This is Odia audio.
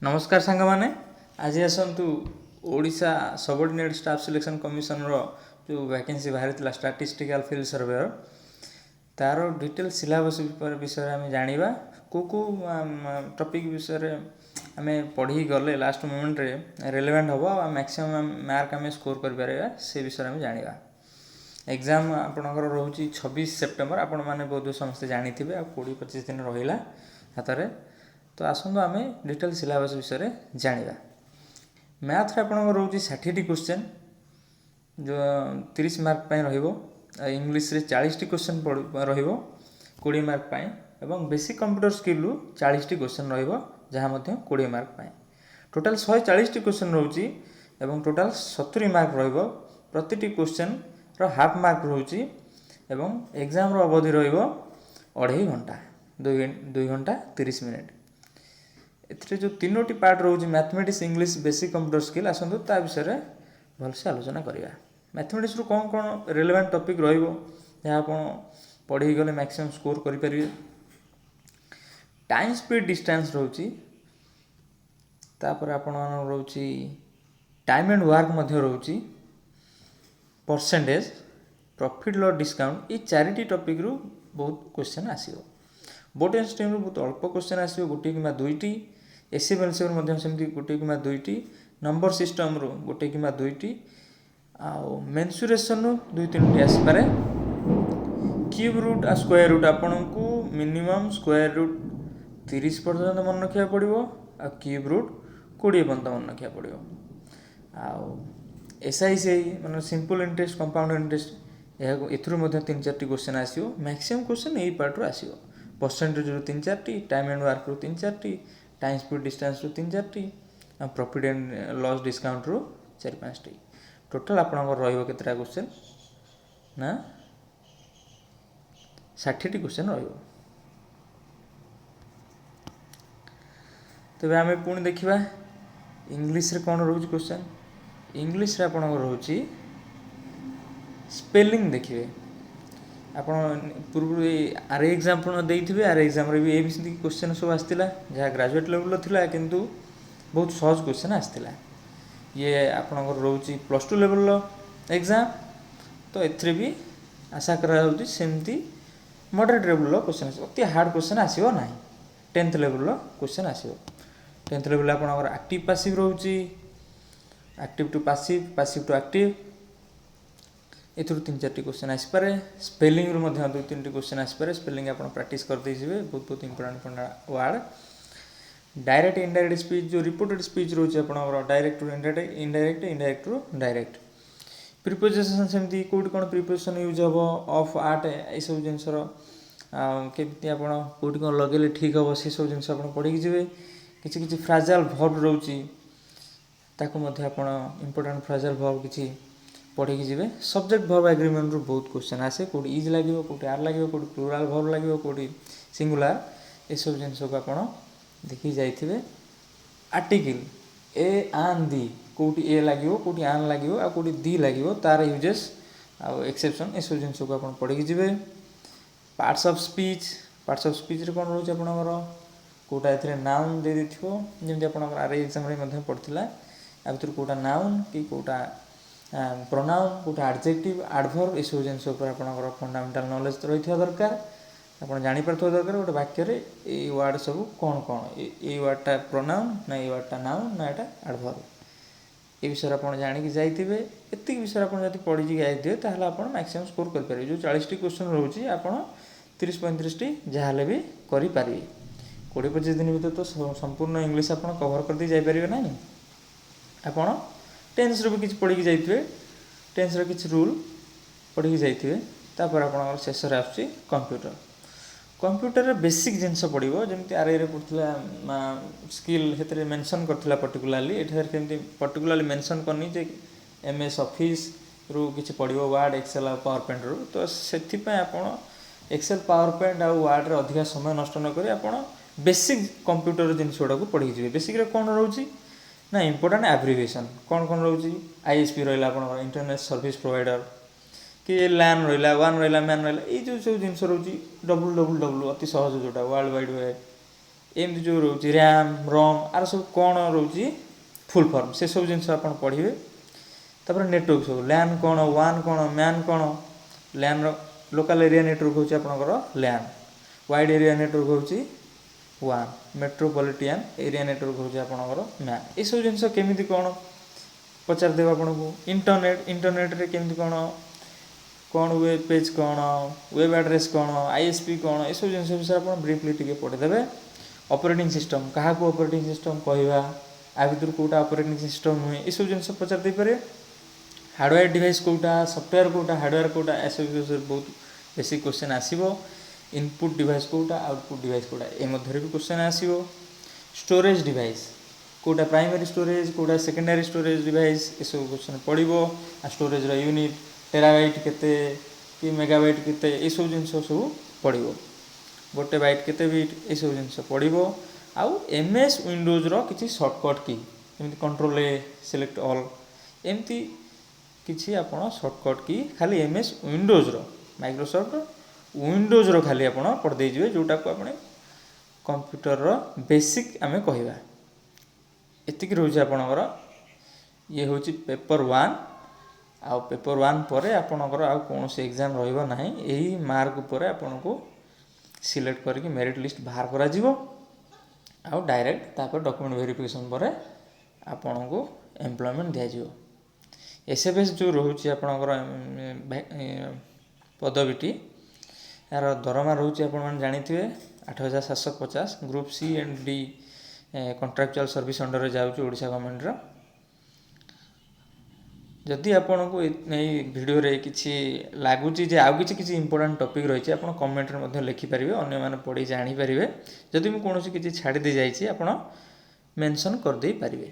ନମସ୍କାର ସାଙ୍ଗମାନେ, ଆଜି ଆସନ୍ତୁ ଓଡ଼ିଶା ସବଅର୍ଡ଼ିନେଟ୍ ଷ୍ଟାଫ୍ ସିଲେକ୍ସନ୍ କମିଶନର ଯେଉଁ ଭ୍ୟାକେନ୍ସି ବାହାରିଥିଲା ଷ୍ଟାଟିଷ୍ଟିକାଲ ଫିଲ୍ଡ ସର୍ଭେୟର, ତା'ର ଡିଟେଲ୍ ସିଲାବସ୍ ବିଷୟରେ ଆମେ ଜାଣିବା। କେଉଁ କେଉଁ ଟପିକ୍ ବିଷୟରେ ଆମେ ପଢ଼ିକି ଗଲେ ଲାଷ୍ଟ ମୋମେଣ୍ଟରେ ରେଲେଭାଣ୍ଟ ହେବ ଆଉ ମ୍ୟାକ୍ସିମମ୍ ମାର୍କ ଆମେ ସ୍କୋର କରିପାରିବା, ସେ ବିଷୟରେ ଆମେ ଜାଣିବା। ଏକ୍ଜାମ୍ ଆପଣଙ୍କର ରହୁଛି 26 ସେପ୍ଟେମ୍ବର, ଆପଣମାନେ ବୋଧହୁଏ ସମସ୍ତେ ଜାଣିଥିବେ। ଆଉ 20-25 ଦିନ ରହିଲା ହାତରେ। ତ ଆସନ୍ତୁ ଆମେ ଡିଟେଲ୍ ସିଲାବସ୍ ବିଷୟରେ ଜାଣିବା। ମ୍ୟାଥରେ ଆପଣଙ୍କର ରହୁଛି 60ଟି କ୍ୱେଶ୍ଚନ୍, ଯେଉଁ 30 ମାର୍କ ପାଇଁ ରହିବ। ଆଉ ଇଂଲିଶରେ 40ଟି କ୍ୱେଶ୍ଚନ୍ ରହିବ 20 ମାର୍କ ପାଇଁ, ଏବଂ ବେସିକ୍ କମ୍ପ୍ୟୁଟର ସ୍କିଲ୍ରୁ 40ଟି କ୍ୱେଶ୍ଚନ୍ ରହିବ, ଯାହା ମଧ୍ୟ 20 ମାର୍କ ପାଇଁ। ଟୋଟାଲ୍ 140ଟି କ୍ୱେଶ୍ଚନ୍ ରହୁଛି ଏବଂ ଟୋଟାଲ୍ 70 ମାର୍କ ରହିବ। ପ୍ରତିଟି କ୍ୱେଶ୍ଚନ୍ର ହାଫ୍ ମାର୍କ ରହୁଛି ଏବଂ ଏକ୍ଜାମ୍ର ଅବଧି ରହିବ ଅଢ଼େଇ ଘଣ୍ଟା, 2 ଘଣ୍ଟା 30 ମିନିଟ୍। ଏଥିରେ ଯେଉଁ ତିନୋଟି ପାର୍ଟ ରହୁଛି, mathematics, English, basic computer skill, ଆସନ୍ତୁ ତା ବିଷୟରେ ଭଲସେ ଆଲୋଚନା କରିବା। ମ୍ୟାଥମେଟିକ୍ସରୁ କ'ଣ କ'ଣ ରେଲେଭାଣ୍ଟ ଟପିକ୍ ରହିବ, ଯାହା ଆପଣ ପଢ଼ିକି ଗଲେ ମ୍ୟାକ୍ସିମମ୍ ସ୍କୋର କରିପାରିବେ? ଟାଇମ୍, ସ୍ପିଡ଼, ଡିଷ୍ଟାନ୍ସ ରହୁଛି। ତାପରେ ଆପଣଙ୍କର ରହୁଛି ଟାଇମ୍ ଆଣ୍ଡ ୱାର୍କ ମଧ୍ୟ ରହୁଛି, ପରସେଣ୍ଟେଜ୍, ପ୍ରଫିଟ୍, ଲସ୍, ଡିସକାଉଣ୍ଟ। ଏଇ ଚାରିଟି ଟପିକ୍ରୁ ବହୁତ କ୍ୱେଶ୍ଚନ୍ ଆସିବ। ବୋଟ୍ ଆଣ୍ଡ ଷ୍ଟ୍ରିମ୍ରୁ ବହୁତ ଅଳ୍ପ କ୍ୱେଶ୍ଚନ୍ ଆସିବ, ଗୋଟିଏ କିମ୍ବା ଦୁଇଟି। ଏଚସିଏଫ୍, ଏଲସିଏମ୍ରୁ ମଧ୍ୟ ସେମିତି ଗୋଟିଏ କିମ୍ବା ଦୁଇଟି। ନମ୍ବର ସିଷ୍ଟମ୍ରୁ ଗୋଟିଏ କିମ୍ବା ଦୁଇଟି, ଆଉ ମେନ୍ସୁରେସନ୍ରୁ ଦୁଇ ତିନୋଟି ଆସିପାରେ। କ୍ୟୁବ୍ ରୁଟ୍ ଆଉ ସ୍କୋୟାର ରୁଟ୍, ଆପଣଙ୍କୁ ମିନିମମ୍ ସ୍କୋୟାର ରୁଟ୍ 30 ପର୍ଯ୍ୟନ୍ତ ମନେ ରଖିବାକୁ ପଡ଼ିବ ଆଉ କ୍ୟୁବ୍ ରୁଟ୍ 20 ପର୍ଯ୍ୟନ୍ତ ମନେ ରଖିବାକୁ ପଡ଼ିବ। ଆଉ ଏସ୍ଆଇସିଆଇ, ମାନେ ସିମ୍ପଲ୍ ଇଣ୍ଟରେଷ୍ଟ, କମ୍ପାଉଣ୍ଡ ଇଣ୍ଟରେଷ୍ଟ, ଏହାକୁ ଏଥିରୁ ମଧ୍ୟ ତିନି ଚାରିଟି କ୍ୱେଶ୍ଚନ୍ ଆସିବ। ମ୍ୟାକ୍ସିମମ୍ କ୍ୱେଶ୍ଚନ୍ ଏଇ ପାର୍ଟରୁ ଆସିବ। ପରସେଣ୍ଟେଜରୁ ତିନି ଚାରିଟି, ଟାଇମ୍ ଆଣ୍ଡ ୱାର୍କରୁ ତିନି ଚାରିଟି, ଟାଇମ୍, ସ୍ପିଡ଼, ଡିଷ୍ଟାନ୍ସରୁ ତିନି ଚାରିଟି, ଆଉ ପ୍ରଫିଟ୍ ଆଣ୍ଡ ଲସ୍ ଡିସକାଉଣ୍ଟରୁ ଚାରି ପାଞ୍ଚଟି। ଟୋଟାଲ୍ ଆପଣଙ୍କର ରହିବ କେତେଟା କ୍ୱେଶ୍ଚନ୍ ନା 60ଟି କ୍ୱେଶ୍ଚନ୍ ରହିବ। ତେବେ ଆମେ ପୁଣି ଦେଖିବା ଇଂଲିଶରେ କ'ଣ ରହୁଛି କ୍ୱେଶ୍ଚନ୍। ଇଂଲିଶରେ ଆପଣଙ୍କର ରହୁଛି ସ୍ପେଲିଂ। ଦେଖିବେ, ଆପଣ ପୂର୍ବରୁ ଏଇ ଆର୍ ଏକ୍ଜାମ୍ ଆପଣ ଦେଇଥିବେ, ଆର୍ ଏକ୍ଜାମ୍ରେ ବି ଏମିତି କ୍ୱେଶ୍ଚନ୍ ସବୁ ଆସିଥିଲା, ଯାହା ଗ୍ରାଜୁଏଟ୍ ଲେଭେଲ୍ର ଥିଲା, କିନ୍ତୁ ବହୁତ ସହଜ କ୍ୱେଶ୍ଚନ୍ ଆସିଥିଲା। ଇଏ ଆପଣଙ୍କର ରହୁଛି ପ୍ଲସ୍ ଟୁ ଲେଭେଲ୍ର ଏକ୍ଜାମ୍, ତ ଏଥିରେ ବି ଆଶା କରାଯାଉଛି ସେମିତି ମଡରେଟ୍ ଲେଭେଲ୍ର କ୍ୱେଶ୍ଚନ୍ ଆସିବ। ଅତି ହାର୍ଡ଼ କ୍ୱେଶ୍ଚନ୍ ଆସିବ ନାହିଁ। ଟେନ୍ଥ ଲେଭେଲ୍ର କ୍ୱେଶ୍ଚନ୍ ଆସିବ। ଟେନ୍ଥ ଲେଭେଲ୍ରେ ଆପଣଙ୍କର ଆକ୍ଟିଭ୍ ପାସିଭ୍ ରହୁଛି, active to passive, passive to active, ଏଥିରୁ ତିନି ଚାରିଟି କ୍ୱେଶ୍ଚନ୍ ଆସିପାରେ। ସ୍ପେଲିଂରୁ ମଧ୍ୟ ଦୁଇ ତିନିଟି କ୍ୱେଶ୍ଚନ୍ ଆସିପାରେ। ସ୍ପେଲିଂ ଆପଣ ପ୍ରାକ୍ଟିସ୍ କରିଦେଇଯିବେ, ବହୁତ ବହୁତ important important word. Direct, indirect speech, ଯେଉଁ ରିପୋର୍ଟେଡ଼ ସ୍ପିଚ୍ ରହୁଛି ଆପଣଙ୍କର, ଡାଇରେକ୍ଟରୁ ଇନଡାଇରେକ୍ଟ, ଇନଡାଇରେକ୍ଟ, ଇନଡାଇରେକ୍ଟରୁ ଡାଇରେକ୍ଟ। ପ୍ରିପୋଜିସନ୍ ସେମିତି କେଉଁଠି କ'ଣ ପ୍ରିପୋଜିସନ୍ ୟୁଜ୍ ହେବ, ଅଫ୍, ଆଟ୍, ଏସବୁ ଜିନିଷର ଆଉ କେମିତି ଆପଣ କେଉଁଠି କ'ଣ ଲଗେଇଲେ ଠିକ୍ ହେବ, ସେସବୁ ଜିନିଷ ଆପଣ ପଢ଼ିକି ଯିବେ। କିଛି କିଛି ଫ୍ରାଜାଲ୍ ଭର୍ବ ରହୁଛି, ତାକୁ ମଧ୍ୟ ଆପଣ ଇମ୍ପୋର୍ଟାଣ୍ଟ ଫ୍ରାଜାଲ୍ ଭର୍ବ କିଛି ପଢ଼ିକି ଯିବେ। ସବଜେକ୍ଟ ଭର୍ବ ଆଗ୍ରିମେଣ୍ଟରୁ ବହୁତ କ୍ୱେଶ୍ଚନ୍ ଆସେ। କେଉଁଠି is ଲାଗିବ, କେଉଁଠି ଆର୍ ଲାଗିବ, କେଉଁଠି ପ୍ଲୁରାଲ୍ ଭର୍ବ ଲାଗିବ, କେଉଁଠି ସିଙ୍ଗୁଲାର, ଏସବୁ ଜିନିଷକୁ ଆପଣ ଦେଖିକି ଯାଇଥିବେ। ଆର୍ଟିକିଲ୍ ଏ, ଆନ୍, ଦି, କେଉଁଠି ଏ ଲାଗିବ, କେଉଁଠି ଆନ୍ ଲାଗିବ ଆଉ କେଉଁଠି ଦି ଲାଗିବ, ତାର ୟୁଜେସ୍ ଆଉ ଏକ୍ସେପସନ୍, ଏସବୁ ଜିନିଷକୁ ଆପଣ ପଢ଼ିକି ଯିବେ। Parts of speech, parts of ସ୍ପିଚ୍ରେ କ'ଣ ରହୁଛି ଆପଣଙ୍କର, କେଉଁଟା ଏଥିରେ ନାଉନ୍ ଦେଇଦେଇଥିବ, ଯେମିତି ଆପଣଙ୍କର ଆର୍ ଏକ୍ଜାମ୍ରେ ମଧ୍ୟ ପଡ଼ିଥିଲା। ଆ ଭିତରୁ କେଉଁଟା ନାଉନ୍ କି କେଉଁଟା ପ୍ରନାଉନ୍, କେଉଁଟା ଆଡ଼ଜେକ୍ଟିଭ୍, ଆଡ଼ଭର୍ବ, ଏସବୁ ଜିନିଷ ଉପରେ ଆପଣଙ୍କର ଫଣ୍ଡାମେଣ୍ଟାଲ୍ ନଲେଜ୍ ରହିଥିବା ଦରକାର। ଆପଣ ଜାଣିପାରୁଥିବା ଦରକାର ଗୋଟେ ବାକ୍ୟରେ ଏଇ ୱାର୍ଡ଼ ସବୁ କ'ଣ କ'ଣ, ଏଇ ୱାର୍ଡ଼ଟା ପ୍ରନାଉନ୍ ନା ଏଇ ୱାର୍ଡ଼ଟା ନାଉନ୍ ନା ଏଇଟା ଆଡ଼ଭର୍ବ, ଏ ବିଷୟରେ ଆପଣ ଜାଣିକି ଯାଇଥିବେ। ଏତିକି ବିଷୟରେ ଆପଣ ଯଦି ପଢ଼ିକି ଯାଇଥିବେ, ତାହେଲେ ଆପଣ ମ୍ୟାକ୍ସିମମ୍ ସ୍କୋର କରିପାରିବେ। ଯେଉଁ 40ଟି କ୍ୱେଶ୍ଚନ୍ ରହୁଛି, ଆପଣ 30-35ଟି ଯାହା ହେଲେ ବି କରିପାରିବେ। 20-25 ଦିନ ଭିତରେ ତ ସମ୍ପୂର୍ଣ୍ଣ ଇଂଲିଶ ଆପଣ କଭର୍ କରିଦେଇ ଯାଇପାରିବେ ନାହିଁ। ଆପଣ ଟେନ୍ସର ବି କିଛି ପଢ଼ିକି ଯାଇଥିବେ, ଟେନ୍ସର କିଛି ରୁଲ୍ ପଢ଼ିକି ଯାଇଥିବେ। ତାପରେ ଆପଣଙ୍କର ଶେଷରେ ଆସୁଛି କମ୍ପ୍ୟୁଟର। କମ୍ପ୍ୟୁଟରରେ ବେସିକ୍ ଜିନିଷ ପଡ଼ିବ, ଯେମିତି ଆର୍ଆଇରେ ପଡ଼ିଥିଲା ସ୍କିଲ୍, ସେଥିରେ ମେନସନ୍ କରିଥିଲା ପର୍ଟିକୁଲାରଲି। ଏଠାରେ କେମିତି ପର୍ଟିକୁଲାରଲି ମେନସନ୍ କରିନି ଯେ ଏମ୍ ଏସ୍ ଅଫିସ୍ରୁ କିଛି ପଡ଼ିବ, ୱାର୍ଡ଼, ଏକ୍ସେଲ୍ ଆଉ ପାୱାର ପଏଣ୍ଟରୁ। ତ ସେଥିପାଇଁ ଆପଣ ଏକ୍ସେଲ୍, ପାୱାର ପଏଣ୍ଟ ଆଉ ୱାର୍ଡ଼ରେ ଅଧିକା ସମୟ ନଷ୍ଟ ନ କରି ଆପଣ ବେସିକ୍ କମ୍ପ୍ୟୁଟର ଜିନିଷ ଗୁଡ଼ାକୁ ପଢ଼ିକି ଯିବେ। ବେସିକ୍ରେ କ'ଣ ରହୁଛି ନା ଇମ୍ପୋର୍ଟାଣ୍ଟ ଆବ୍ରିଭିଏସନ୍ କ'ଣ କ'ଣ ରହୁଛି। ଆଇଏସ୍ପି ରହିଲା ଆପଣଙ୍କର ଇଣ୍ଟରନେଟ୍ ସର୍ଭିସ୍ ପ୍ରୋଭାଇଡ଼ର, କି ଲ୍ୟାନ୍ ରହିଲା, ୱାନ୍ ରହିଲା, ମ୍ୟାନ୍ ରହିଲା, ଏଇ ଯେଉଁ ସବୁ ଜିନିଷ ରହୁଛି। ଡବ୍ଲୁ ଡବ୍ଲୁ ଡବ୍ଲୁ ଅତି ସହଜ ଯେଉଁଟା, ୱାର୍ଲଡ ୱାଇଡ଼ ୱେବ୍। ଏମିତି ଯେଉଁ ରହୁଛି ର୍ୟାମ୍, ରମ୍, ଆର ସବୁ କ'ଣ ରହୁଛି ଫୁଲ୍ ଫର୍ମ, ସେସବୁ ଜିନିଷ ଆପଣ ପଢ଼ିବେ। ତାପରେ ନେଟୱାର୍କ ସବୁ, ଲ୍ୟାନ୍ କ'ଣ, ୱାନ୍ କ'ଣ, ମ୍ୟାନ୍ କ'ଣ। ଲ୍ୟାନ୍ର ଲୋକାଲ୍ ଏରିଆ ନେଟୱାର୍କ ହେଉଛି ଆପଣଙ୍କର ଲ୍ୟାନ୍, ୱାଇଡ଼ ଏରିଆ ନେଟୱାର୍କ ହେଉଛି ୱାନ୍, ମେଟ୍ରୋପଲିଟିଆନ୍ ଏରିଆ ନେଟୱାର୍କ ହେଉଛି ଆପଣଙ୍କର ମ୍ୟାନ୍। ଏସବୁ ଜିନିଷ କେମିତି କ'ଣ ପଚାରିଦେବ ଆପଣଙ୍କୁ। ଇଣ୍ଟରନେଟ୍, ଇଣ୍ଟରନେଟ୍ରେ କେମିତି କ'ଣ, କ'ଣ ୱେବ୍ ପେଜ୍ କ'ଣ, ୱେବ୍ ଆଡ୍ରେସ୍ କ'ଣ, ଆଇଏସ୍ପି କ'ଣ, ଏସବୁ ଜିନିଷ ବିଷୟରେ ଆପଣ ବ୍ରିଫଲି ଟିକେ ପଢ଼ିଦେବେ। ଅପରେଟିଂ ସିଷ୍ଟମ୍, କାହାକୁ ଅପରେଟିଂ ସିଷ୍ଟମ୍ କହିବା, ଆ ଭିତରୁ କେଉଁଟା ଅପରେଟିଂ ସିଷ୍ଟମ୍ ନୁହେଁ, ଏସବୁ ଜିନିଷ ପଚାରି ଦେଇପାରିବେ। ହାର୍ଡ଼ୱେର୍ ଡିଭାଇସ୍ କେଉଁଟା, ସଫ୍ଟୱେର୍ କେଉଁଟା, ହାର୍ଡ଼ୱେର୍ କେଉଁଟା, ଏସବୁ ବିଷୟରେ ବହୁତ ବେଶୀ କ୍ୱେଶ୍ଚନ୍ ଆସିବ। ଇନପୁଟ୍ ଡିଭାଇସ୍ କେଉଁଟା, ଆଉଟପୁଟ୍ ଡିଭାଇସ୍ କେଉଁଟା, ଏ ମଧ୍ୟରେ ବି କ୍ୱେଶ୍ଚନ୍ ଆସିବ। ଷ୍ଟୋରେଜ୍ ଡିଭାଇସ୍ କେଉଁଟା, ପ୍ରାଇମେରୀ ଷ୍ଟୋରେଜ୍ କେଉଁଟା, ସେକେଣ୍ଡାରୀ ଷ୍ଟୋରେଜ୍ ଡିଭାଇସ୍, ଏସବୁ କ୍ୱେଶ୍ଚନ୍ ପଡ଼ିବ। ଆଉ ଷ୍ଟୋରେଜ୍ର ୟୁନିଟ୍ ଟେରାବାଇଟ୍ କେତେ କି ମେଗାବାଇଟ୍ କେତେ, ଏସବୁ ଜିନିଷ ସବୁ ପଡ଼ିବ। ଗୋଟେ ବାଇଟ୍ କେତେ ବିଟ୍, ଏସବୁ ଜିନିଷ ପଡ଼ିବ। ଆଉ ଏମ୍ ଏସ୍ ୱିଣ୍ଡୋଜ୍ର କିଛି ସର୍ଟକଟ୍ କି, ଯେମିତି କଣ୍ଟ୍ରୋଲ୍ ଏ, ସିଲେକ୍ଟ ଅଲ୍, ଏମିତି କିଛି ଆପଣ ସର୍ଟକଟ୍ କି ଖାଲି ଏମ୍ ଏସ୍ ୱିଣ୍ଡୋଜ୍ର, ମାଇକ୍ରୋସଫ୍ଟ ୱିଣ୍ଡୋଜ୍ର ଖାଲି ଆପଣ ପଢ଼ିଦେଇଯିବେ, ଯେଉଁଟାକୁ ଆପଣ କମ୍ପ୍ୟୁଟରର ବେସିକ୍ ଆମେ କହିବା। ଏତିକି ରହୁଛି ଆପଣଙ୍କର। ଇଏ ହେଉଛି ପେପର୍ ୱାନ୍। ଆଉ ପେପର୍ ୱାନ୍ ପରେ ଆପଣଙ୍କର ଆଉ କୌଣସି ଏକ୍ଜାମ୍ ରହିବ ନାହିଁ। ଏହି ମାର୍କ ଉପରେ ଆପଣଙ୍କୁ ସିଲେକ୍ଟ କରିକି ମେରିଟ୍ ଲିଷ୍ଟ ବାହାର କରାଯିବ ଆଉ ଡାଇରେକ୍ଟ ତାପରେ ଡକୁମେଣ୍ଟ ଭେରିଫିକେସନ୍ ପରେ ଆପଣଙ୍କୁ ଏମ୍ପ୍ଲୟମେଣ୍ଟ ଦିଆଯିବ। ଏସ୍ ଏଫ୍ ଏସ୍ ଯେଉଁ ରହୁଛି ଆପଣଙ୍କର ପଦବୀଟି, ଏହାର ଦରମା ରହୁଛି, ଆପଣମାନେ ଜାଣିଥିବେ, 8750। Group C and D contractual service ଅଣ୍ଡରରେ ଯାଉଛି ଓଡ଼ିଶା ଗଭର୍ଣ୍ଣମେଣ୍ଟର। ଯଦି ଆପଣଙ୍କୁ ଏଇ ଭିଡ଼ିଓରେ କିଛି ଲାଗୁଛି ଯେ ଆଉ କିଛି କିଛି ଇମ୍ପୋର୍ଟାଣ୍ଟ ଟପିକ୍ ରହିଛି, ଆପଣ କମେଣ୍ଟରେ ମଧ୍ୟ ଲେଖିପାରିବେ, ଅନ୍ୟମାନେ ପଢ଼ି ଜାଣିପାରିବେ। ଯଦି ମୁଁ କୌଣସି କିଛି ଛାଡ଼ି ଦେଇଯାଇଛି, ଆପଣ ମେନସନ୍ କରିଦେଇପାରିବେ।